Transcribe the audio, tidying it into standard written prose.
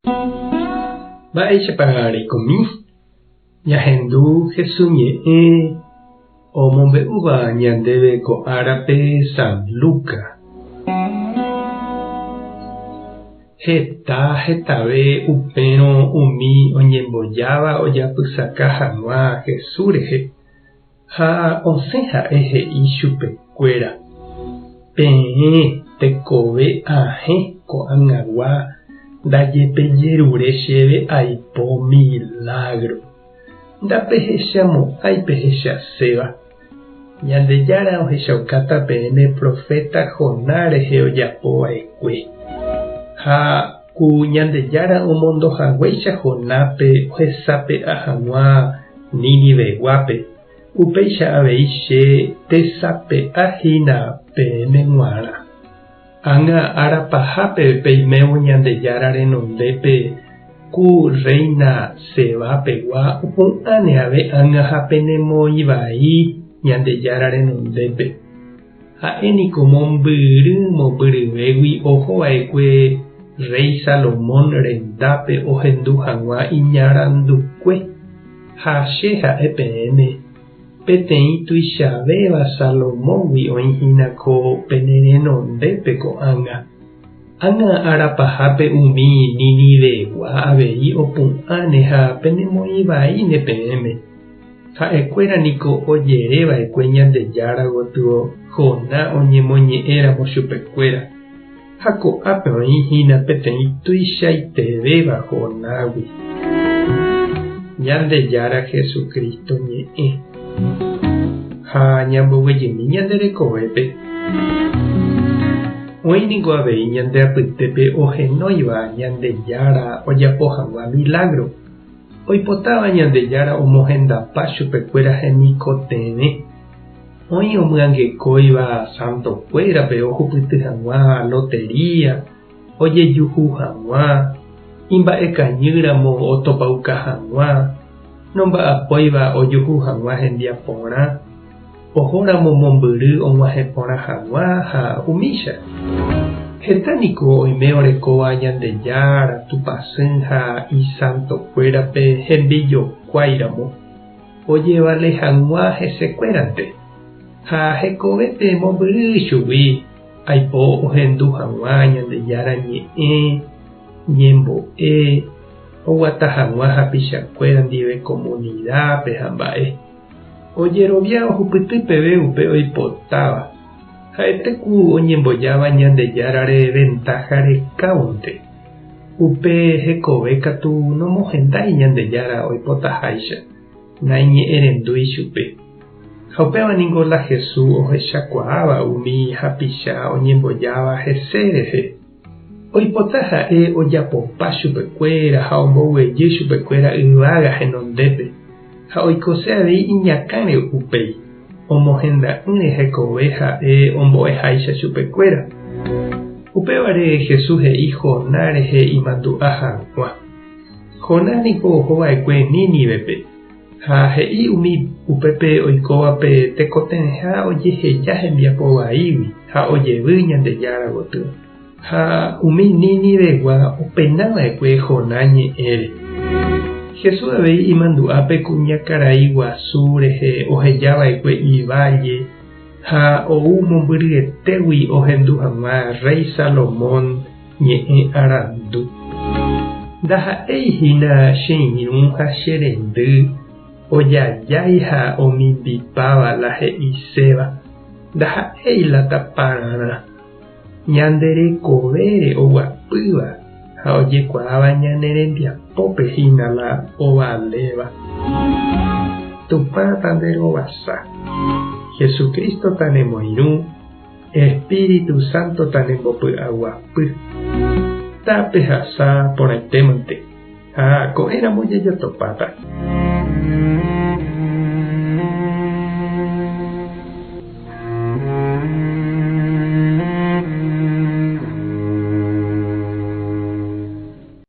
Mba'éichapa reikomi? Ñahendu Jesús ñe'ẽ omombe'úva ñandéve ko árape San Lucas. Heta hetave upérõ umi oñembojáva ojapysaka hag̃ua Jesús rehe, ha osẽ ha'e he'i chupekuéra, Peẽ tekove ahẽ ko'ag̃agua ndajepejerure chéve aipo milágro. Ndapehechamo'ãi pehechaséva. Ñandejára ohechaukáta peẽme proféta Jonás rehe ojapo va'ekue. Ha ku Ñandejára omondo haguéicha Jonáspe ohesape'a hag̃ua Niniveguápe, upéicha avei che tesape'a hína peẽme g̃uarã. Ág̃a ára pahápe peimévo Ñandejára renondépe ku rréina Seba pegua opu'ãne ave ág̃a ha penemoĩ vai Ñandejára renondépe. Ha'e niko mombyry mombyryvégui oho va'ekue rréi Salomón rendápe ohendu hag̃ua iñarandukue, ha che ha'e peẽme, Peteĩ tuichavéva Salomóngui oĩ hína ko pene renondépe ko'ág̃a. Ág̃a ára pahápe umi Ninivegua avei opu'ãne ha penemoĩ vaíne peẽme. Ha'ekuéra niko ojere va'ekue Ñandejára gotyo Joná oñemoñe'ẽramo chupekuéra. Ha ko'ápe oĩ hína peteĩ tuichaitevéva Jonágui. Ñandejára Jesucristo ñe'ẽ. Ha ñamboguejymi ñande rekovépe. Oĩ niko avei ñande apytépe ohenóiva Ñandejára ojapo hag̃ua milágro, oipotáva Ñandejára omohendapa chupekuéra hemikotevẽ. Oĩ omyangekóiva santokuérape ohupyty hag̃ua lotería, ojejuhu hag̃ua, imba'ekañýramo otopauka hag̃ua, nomba'apóiva ojuhu hag̃ua hembiaporã, ohóramo mombyry og̃uahẽ porã hag̃ua ha umícha. Heta niko oime orekóva Ñandejára, Tupãsy ha isantokuérape hembijokuáiramo. Ojevale hag̃ua hesekuérante, ha hekovépe mombyry chugui aipo ohendu hag̃ua Ñandejára ñe'ẽ, ñembo'e, oguata hag̃ua hapichakuéra ndive komunidápe ha mba'e. Ojerovia ohupyty peve upe oipotáva, ha'ete ku oñembojáva Ñandejárare ventáha rekáunte. Upe hekove katu nomohendái Ñandejára oipotaháicha, naiñe'ẽrendúi chupe. Ha upéva ningo la Jesús ohechakuaáva umi hapicha oñembojáva hese rehe. Oipota ha'e ojapopa chupekuéra ha omboguejy chupekuéra yvága henondépe, ha oikose avei iñakãre upéi, omohenda'ỹre hekove ha'e ombo'eháicha chupekuéra. Upévare Jesús he'i Jonás rehe imandu'a hag̃ua. Jonás niko oho va'ekue Nínivepe, ha he'i umi upépe oikóvape tekotevẽha ojeheja hembiapo vaígui ha ojevy Ñandejára gotyo. Ha umi Ninivegua opena va'ekue Jonás ñe'ẽre. Jesús avei imandu'a pe kuñakarai guasu rehe oheja va'ekue iválle ha ou mombyryetégui ohendu hag̃ua rréi Salomón ñe'ẽ arandu. Ndaha'éi hína che irũ ha che rendy ojajái ha omimbipáva la he'iséva, ndaha'éi la tapararã. Ñande rekovére oguapýva ha ojekuaáva ñane rembiapópe hína la ovaléva. Tupã tanderovasa. Jesucristo tanemoirũ, Espíritu Santo tanembopy'aguapy. Tapehasa porãitémante ha ko'ẽramo jajotopáta.